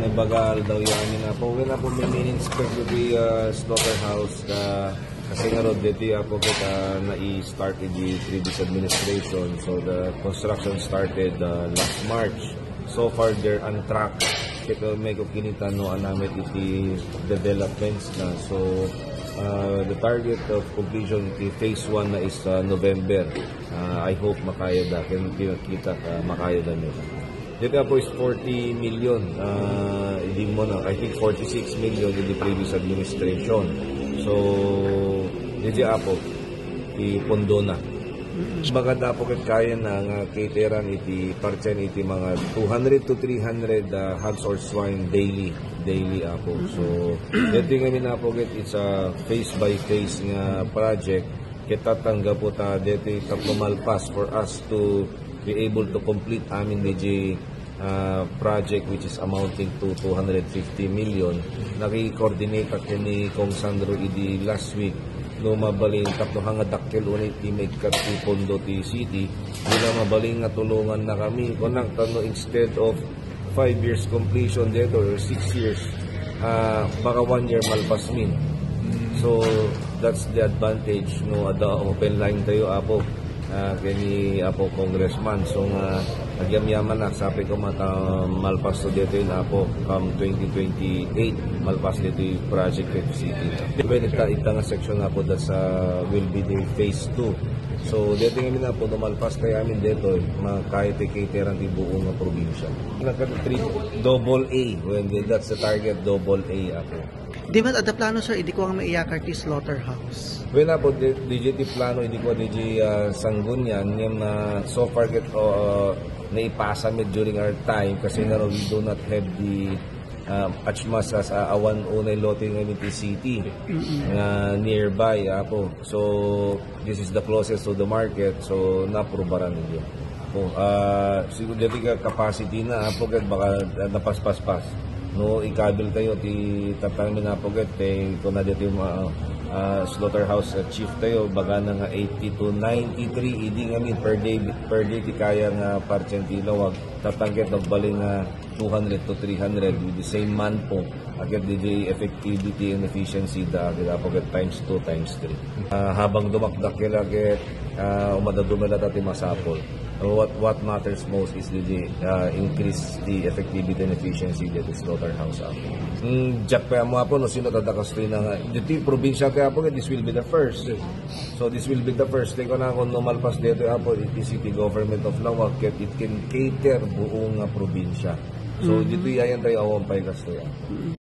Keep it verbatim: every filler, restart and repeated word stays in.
Nabagal daw yan, Apo. Well, Apo, may meaning spec with the uh, slaughterhouse. Uh, kasi nga rod, dito, Apo, kita na-start in the previous administration. So, the construction started uh, last March. So far, they're on track. Kita may kukinita, no, anamit iti developments na. So, uh, the target of completion iti phase one na is uh, November. Uh, I hope makaya da. Kaya kita uh, makaya da nila. Dito po is forty million. Ah, hindi mo na, I think forty-six million in the previous administration. So, dito po, ipondo na. Maganda po ket kaya na nga cateran iti partian iti mga two hundred to three hundred ah, hogs or swine daily, daily apo. So, dito nga amin apo ket it's a phase by phase nga project. Ket tatangga po ta dito tapno malpas for us to be able to complete amin dito ah, project which is amounting to two hundred fifty million. Naki-coordinate ak ni Kong Sandro idi last week no mabalin tapno hanga dakkel unay ti maikkat ti pondo ti city. Dila mabalin nga tulungan na kami. Kunak tapno instead of five years completion dito or six years, ah, baka one year malpas min. So, that's the advantage no, ada open line tayo, apo. Ah, kini Apo Congressman. So nga agyamyaman na sabi ko mata malpas to dito yun Apo, come twenty twenty-eight malpas dito yung project dito city. Well, ita, ita nga section nga po that's uh, will be the phase two. So dito nga amin Apo, no malpas tayo amin dito, makaya ti cateran ti buo nga probinsya. Nagka three, double A, when that's the target, double A Apo. Di man adda plano, sir, idi ko nga maiyakar ti slaughterhouse? Well, apo, di, di ti plano, idi ko di ah, sanggunian, ngem ah, so far ket uh, naipasa mi during our time kasi nga we do not have the uh, as much as uh, awan unay lote nga ti city nga nearby, apo. So, this is the closest to the market, so naaprubaran idi. Oh, ah, siguro dati ka capacity na, apo ket baka ah, napaspaspas. No, ikabil tayo ti tatangin na apo ket eh, kung na dati ma ah, slaughterhouse ah, chief tayo, baga na nga eighty to ninety-three idi nga min per day per day ti kaya nga partian ti lawag. Tatangket nagbaling nga two hundred to three hundred with the same manpower. Agad di effectivity and efficiency da agad apo agad times two, times three. Ah, habang dumakdak kila agad ah, umada dumela ta ti masapol. What what matters most is the uh, increase the effectivity and efficiency that is slaughterhouse apo. Mm, jak pa mo apo no sino tada kastoy na nga. Dito probinsya kaya apo this will be the first. So this will be the first. Take na kung no malpas dito apo it is city government of Lawag yet it can cater buong uh, probinsya. So dito yayan tayo awan pa kastoy.